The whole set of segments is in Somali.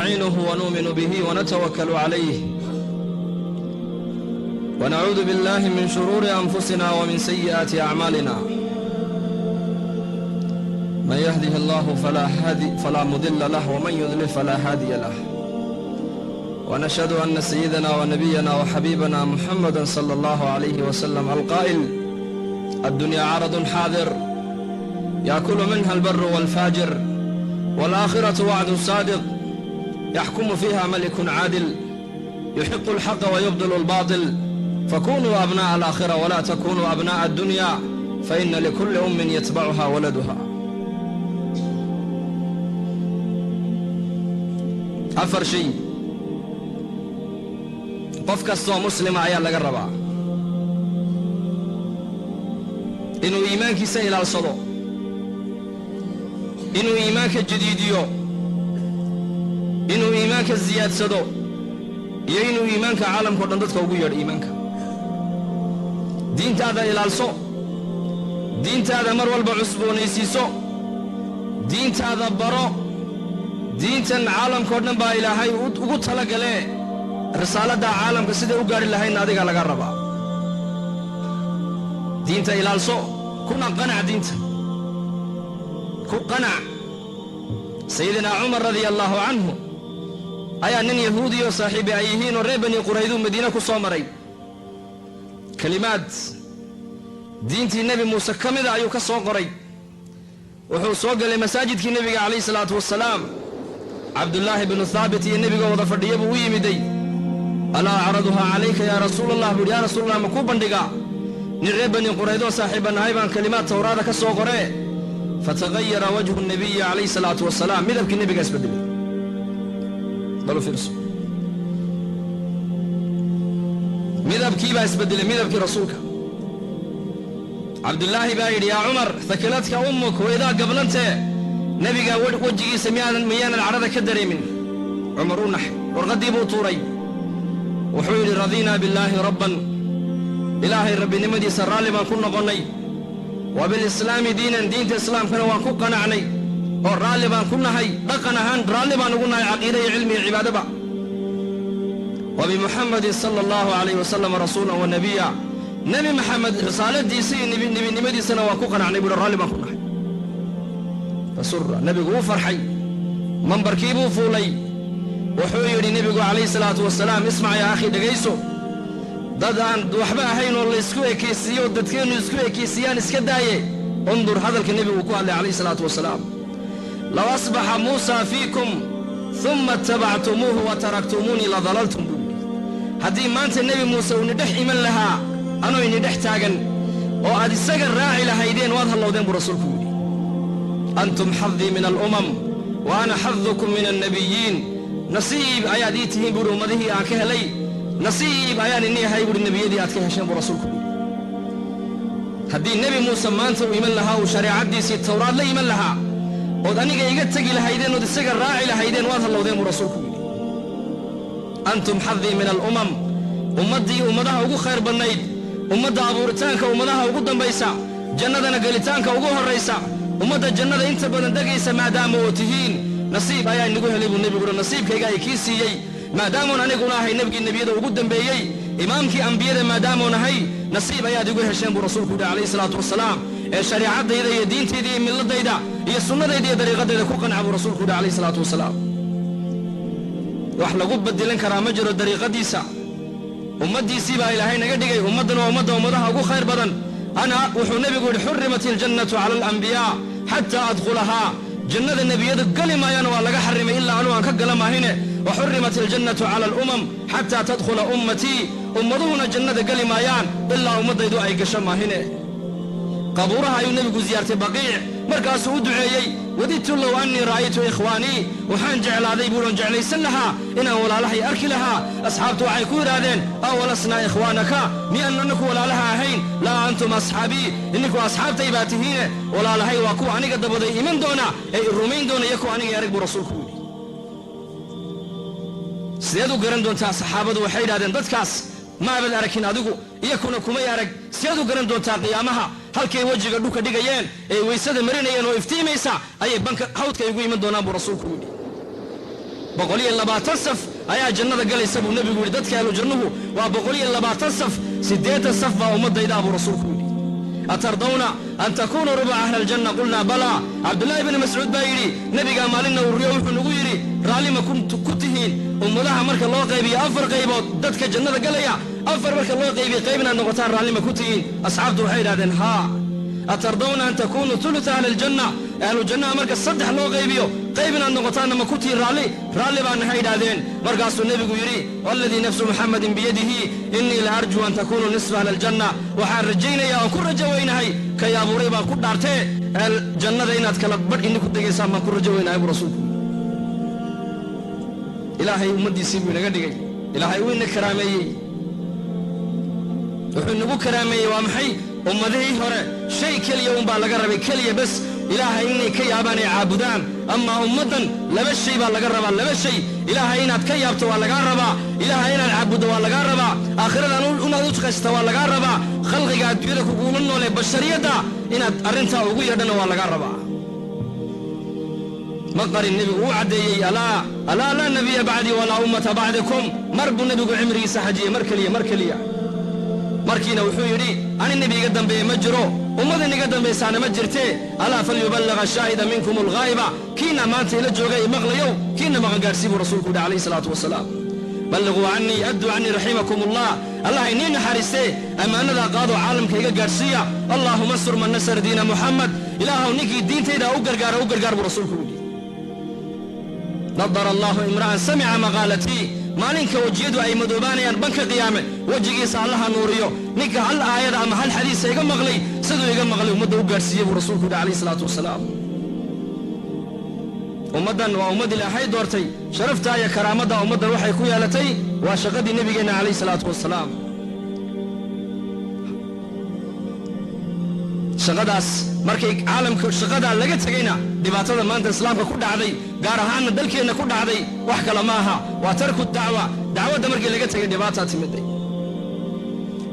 نستعينه ونؤمن به ونتوكل عليه ونعوذ بالله من شرور أنفسنا ومن سيئات أعمالنا. من يهده الله فلا مضل له، ومن يضلل فلا هادي له. ونشهد أن سيدنا ونبينا وحبيبنا محمدا صلى الله عليه وسلم القائل: الدنيا عرض حاضر يأكل منها البر والفاجر، والآخرة وعد صادق يحكم فيها ملك عادل يحق الحق ويبطل الباطل، فكونوا أبناء الآخرة ولا تكونوا أبناء الدنيا، فإن لكل أم يتبعها ولدها. Afar shay qof kastoo muslima ayaa laga rabaa: inuu iimaankiisa ilaalsado, inuu iimaanka jadiidiyo, inuu iimaanka siyaadsado, iyo inuu iimaanka caalamka o dhan dadka ugu yeedho. Iimaanka diintaada ilaalso, diintaada mar walba cusboonaysiiso, diintaada baro. Diintan caalamka o dhan baa Ilaahay ugu talagalee, risaaladdaa caalamka siday u gaadhi lahaydna adigaa laga rabaa. Diinta ilaalso, kuna qanac, diinta ku qanac. Sayidinaa Cumar radia allaahu canhu ayaa nin yahuudiyoo saaxiibi ay yihiin oo reer Bani Qurayduu Madiine ku soo maray. Kelimaad diintii Nebi Muuse ka mida ayuu ka soo qoray. Wuxuu soo galay masaajidkii Nebiga calayhi salaatu wasalaam. Cabdullaahi binu Haabit iyo nebigoo wada fadhiya buu u yimiday. "Alaa acraduhaa calayka yaa Rasuul Allah?" buu yidhi. "Yaa Rasuulallah, ma kuu bandhigaa? Nin reer Bani Quraydoo saaxiibba nahay baan kelimaad Tawraada ka soo qoree." Fatagayara wajhu nabiyi calayhi salaatu wasalaam, midabkii nebigaa isbedelay. Balu fiirso, midabkii baa isbedelay, midabkii Rasuulka. Cabdullaahi baa yidhi: "Yaa Cumar, hakiladka ummuk, hooyadaa gablantee, nebiga wejigiisa miyaanan cadhada ka dareemin?" Cumar u naxay, warqaddii buu tuuray. Wuxuu yidhi: "Radiinaa billaahi rabban, Ilaahay rabbinimadiisa raalli baan ku noqonnay, wa bilislaami diinan, diinta islaamkana waan ku qanacnay oo raalli baan ku nahay, dhaqan ahaan raalli baan ugu nahay, caqiida iyo cilmi iyo cibaadaba, wa bimuxammadin sala allahu calayh wasalam rasuulan wa nebiya, Nebi Maxamed risaaladiisa iyo nebinimadiisana waan ku qanacnay," buuhi, "raalli baan ku nahay." Fasura, nebigu wuu farxay, mambarkii buu fuulay. Wuxuu yidhi nebigu calayhi salaatu wasalaam: "Ismac yaa akhi, dhegayso. Dad aan waxba ahayn oo laysku ekaysiiyo, dadkeennu isku ekaysiiyaan iska daaye, undur hadalka nebigu ku hadlay calayhi salaatu wasalaam: low asbaxa Muusa fiikum uma ittabactumuuhu wa taraktumuunii la dalaltum," buu yidhi. "Haddii maanta Nebi Muuse uu nidhex iman lahaa anoo inidhex taagan oo aad isaga raaci lahaydeen, waad hallowdeen," buu rasuulku yidhi. "Antum xadii min alumam wa ana xadukum min annabiyiin." Nasiib ayaad ii tihiin, buuhi, ummadihii aan ka helay. Nasiib ayaan inii ahay, buuhi, nebiyadii aad ka hesheen, buu rasuulku yidhi. Haddii Nebi Muuse maanta uu iman lahaa, uu shareecaddiisii Tawraad la iman lahaa, ood aniga iga tegi lahaydeen ood isaga raaci lahaydeen, waad hallowdeen, buu rasuulku yidhi. Antum xadii min alumam, ummaddii ummadaha ugu khayr badnayd, ummadda abuuritaanka ummadaha ugu dambaysa, jannadana gelitaanka ugu horraysa, ummadda jannada inta badan degaysa maadaama oo tihiin, nasiib ayaa inagu helay, buu nebigu uhi. Nasiibkayga ay kii siiyey maadaamuun aniguna ahay nebigii nebiyada ugu dambeeyey, imaamkii ambiyada maadaamuun ahay, nasiib ayaad igu hesheen, buu rasuulku yidhi calayhi salaatu wasalaam. Ee shariicadayda iyo diintayda iyo milladayda iyo sunnadayda iyo dariiqadayda ku qanca, buu rasuulku yidhi calayhi salaatu wasalaam. Wax lagu badilan karaa ma jiro dariiqadiisa. Ummaddiisii baa Ilaahay naga dhigay. Ummaddan waa ummadda ummadaha ugu khayr badan. Ana, wuxuu nebigu yidhi, xurimat iljannatu cala alambiyaa xataa adkhulahaa, jannada nebiyadu geli maayana waa laga xarimay ilaa anuu aan ka gala maahine. Wa xurimat iljannatu cala alumam xataa tadkhula ummatii, ummaduhuna jannada geli maayaan ilaa ummaddaydu ay gasho maahine. Qabuuraha ayuu nebigu siyaartay Baqiic, markaasuu u duceeyey: "Wadidtu low annii ra'aytu ikhwaanii," waxaan jeclaaday, buuhan, jeclaysan lahaa inaan walaalahay arki lahaa. Asxaabtu waxay ku yidhaahdeen: "Awalasnaa ikhwaanaka? Miyaan annaku walaalaha ahayn?" "Laa, antum asxaabii," inninku asxaabtay baa tihiine, walaalahay waa kuwa aniga dabaday iman doona ee i rumayn doona iyo kuwa aniga arag, buu rasuulku yidhi. Sideed u garan doontaa? Saxaabadu waxay yidhahdeen: "Dadkaas maabad arakin adigu, iyakuna kumay arag. Sideed u garan doontaa qiyaamaha? Halkay wejiga dhulka dhigayeen ee waysada marinayeen oo iftiimaysa ayay banka hawdka igu iman doonaan," buu rasuulku yidhi. 120 saf ayaa jannada galaysa buu nebigu yidhi. Dadka ahlu jannuhu waa 120 saf, 80 saf baa ummaddayda buu rasuulku yidhi. Atardawna an takunuu rubuca ahli aljanna? Qulnaa balaa. Cabdullaahi bni Mascuud baa yidhi, nebigaa maalinna uu riyo wuxuu nagu yidhi, raalli ma ku tihiin ummadaha marka loo qaybiyo 4 qaybood dadka jannada galaya, 4 marka loo qaybiyo qayb inaad noqotaan raalli ma ku tihiin? Asxaabtu waxay yidhahdeen haa. Atardawna an takunuu uluta ahli aljanna? Ahlu jannaha marka 3 loo qaybiyo qayb inaad noqotaanna ma ku tihiin raalli? Raalli baa nahay yidhaahdeen. Markaasuu nebigu yidhi, waladii nafsu Muxammadin biyadihi innii la arjuu an takunuu nisfa ahli aljanna. Waxaan rajaynayaa oon ku rajo weynahay, kay abuuray baan ku dhaartee, jannada inaad kala badh ini ku degaysaan baan ku rajo weynahay buu rasuulku. Ilaahay ummaddiisii buu inaga dhigay, ilaahay uu ina karaameeyey. Wuxuu inagu karaameeyey waa maxay? Ummadihii hore shay keliya unbaa laga rabay, keliya bas ilaahay inay ka yaabaan ay caabudaan. Amaa ummaddan 2 shay baa laga rabaa, 2 shay. Ilaahay inaad ka yaabto waa lagaa rabaa, ilaahay inaad caabuddo waa lagaa rabaa, aakhiradan inaad u shaqaysato waa lagaa rabaa, khalqiga adduunyada kugula noolee bashariyadda inaad arrintaa ugu yeedhana waa lagaa rabaa. Ma qarin, nebigu uu caddeeyey, alaa alaa laa nabiya bacdii walaa ummata bacdikum. Mar buu nebigu cimrigiisa xajiyey, mar keliya, mar keliya. Markiina wuxuu yidhi, ani nebi iga dambeeye ma jiro, ummad iniga dambaysaana ma jirtee, alaa falyuballaga shaahida minkum alghaa'iba. Kiina maanta ila jooga i maqlayow, kiina maqan gaarsii buu rasuulku yidhi calayhi salaatu wasalaam. Balliquu cannii, adduu cannii raximakum allah. Allah inii naxariistee ammaanadaa qaadoo caalamka iga gaadhsiiya. Allaahuma ansur man nasara diina Muxamed. Ilaahow ninkii diintayda u gargaara u gargaar buu rasuulku yidhi. Nadara allahu imra'an samica maqaalatii. Maalinka wejiyadu ay madoobaanayaan banka qiyaame, wejigiisa allaha nuuriyo ninka hal aayada ama hal xadiisa iga maqlay, siduu iga maqlay ummadda u gaadhsiiyey buu rasuulku yidhi calayhi salaatu wasalaam. Ummaddan waa ummad ilaahay doortay, sharaftaa iyo karaamadda ummaddan waxay ku yeelatay waa shaqadii nebigeenna calayhi salaatu wasalaam. Shaqadaas markay caalamka shaqadaa laga tegayna, dhibaatada maanta islaamka ku dhacday, gaar ahaanna dalkeenna ku dhacday, wax kale ma aha, waa tarku dacwa. Dacwadda markii laga tegay dhibaataa timiday.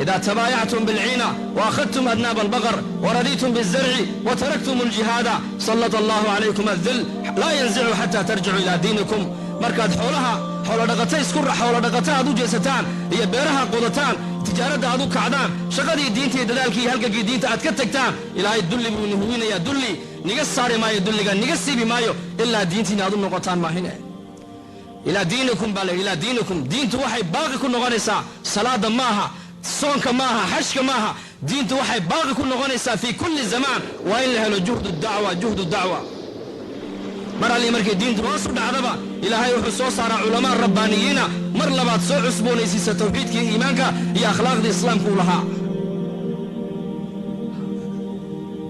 إذا تبايعتم بالعينة وأخذتم أذناب البقر ورضيتم بالزرع وتركتم الجهاد سلط الله عليكم الذل لا ينزع حتى ترجعوا إلى دينكم. markaad xoolaha xoolodhaqata isku xoolodhaqata aad u jeesataan iyo beeraha qodataan, tijaaradda aad u kacdaan, shaqadii diinta iyo dadaalkii iyo halgankii diinta aad ka tagtaan, ilaahay dulli buu ni huwinayaa. Dulli niga saari maayo, dulliga niga siibi maayo ilaa diintiina aad u noqotaan maahine. Ilaa diinikum baa la yidhi, ilaa diinikum. Diintu waxay baaqi ku noqonaysaa salaada maaha, soonka maaha, xashka maaha. Diintu waxay baaqi ku noqonaysaa fii kulli zamaan waa in la helo juhdu dacwa, juhdu dacwa. Mar allii markay diintu hoos u dhacdaba, ilaahay wuxuu soo saaraa culamaa rabbaaniyiina mar labaad soo cusboonaysiisa tawxiidkii, iimaanka iyo akhlaaqdii islaamka u lahaa.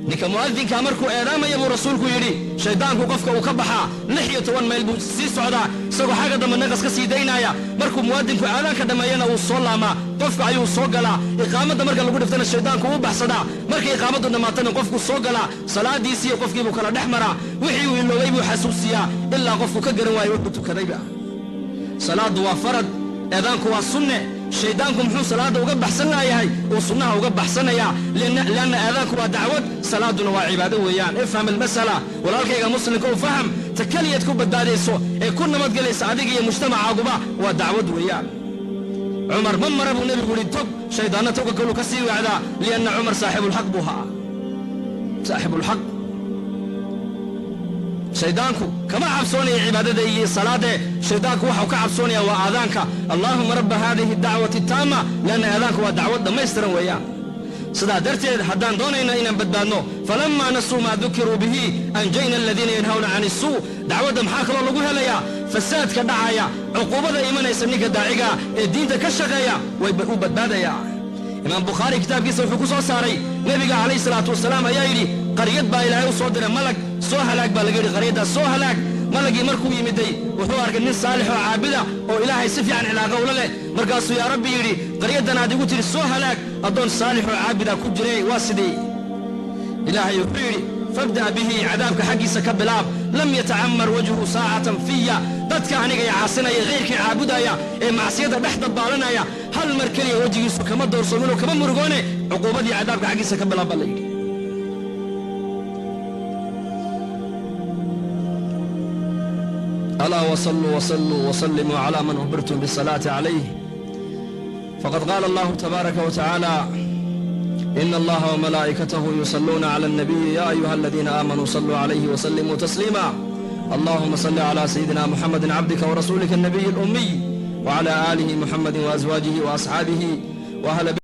Ninka mu'adinkaa markuu eedaamaya buu rasuulku yidhi, shayddaanku qofka uu ka baxaa 16 mayl buu sii socdaa isagoo xagga dambe naqas ka sii daynaya. Markuu mu'adinku aadaanka dhammeeyana wuu soo laamaa, qofka ayuu soo galaa. Iqaamadda marka lagu dhiftana shayddaanku wuu baxsadaa, markay iqaamaddu dhammaatana qofku soo galaa, salaadiisiiyo qofkiibuu kala dhex maraa, wixii uu iloobay buu xasuusiyaa ilaa qofku ka garan waayo wuxuu tukadayba. Salaaddu waa farad, eedaanku waa sunne. Shayddaanku muxuu salaadda uga baxsan laayahay? Uu sunnaha uga baxsanayaa, lianna aadaanku waa dacwad, salaaduna waa cibaado weeyaan. Ifham almasala, walaalkayga muslimka u faham, ta keliyaad ku badbaadayso ee ku nabadgelaysa adiga iyo mujtamacaaguba waa dacwad weeyaan. Cumar ma mara buu nebigu yidhi tog, shayddaanna toga kaluu ka sii wacdaa, lianna Cumar saaxibulxaq buu haa, saaxibulxaq. Shayddaanku kama cabsoonaya cibaadada iyo salaadee, shayddaanku waxau ka cabsoonaya waa aadaanka. Allaahuma rabba haadihi dacwati taama, lianna aadaanku waa dacwad dhammaystiran weeyaan. Sidaa darteed haddaan doonayna inaan badbaadno, falamaa nasuu maa dukiruu bihi anjayna aladiina yanhawna can isuu. Dacwadda maxaa kaloo lagu helayaa? Fasaadka dhacaya, cuquubada imanaysa ninka daaciga ee diinta ka shaqeeya way u badbaadayaa. Imaam Bukhaari kitaabkiisa wuxuu ku soo saaray, nebiga calayhi salaatu wasalaam ayaa yidhi, qaryad baa ilaahay u soo diray malag, soo halaag baa laga yidhi, qaryaddaas soo halaag. Malagii markuu yimiday wuxuu arkay nin saalix oo caabida oo ilaahay si fiican cilaaqa ula leh. Markaasuu yaa rabbi yidhi, qaryaddan aad igu tidhi soo halaag, addoon saalix oo caabida ku jiray, waa sidii? Ilaahay wuxuu yidhi, fabda' bihi, cadaabka xaggiisa ka bilaab. Lam yatacamar wajhu saacatan fiya. Dadka aniga i caasinaya, khayrkii caabudaya ee macsiyadda dhex dabaalanaya, hal mar keliya wejigiisu kama doorsoominoo kama murugoone, cuquubadii cadaabka xaggiisa ka bilaab baa la yidhi. Alaa wasalluu wasalluu wasallimuu calaa man umirtum bisalaati calayh. Faqad qaala Allahu tabaaraka wa tacaala: ina Allaha wamalaa'ikatahu yusalluuna cala alnabiyi ya ayuha aladiina aamanuu salluu calayhi wasallimuu tasliima. Allahuma salli calaa sayidina Muxamedin cabdika warasuulika الnabiyi الumiy wcala aalihi Muxamedi waaswaajihi waasxaabihi waahla.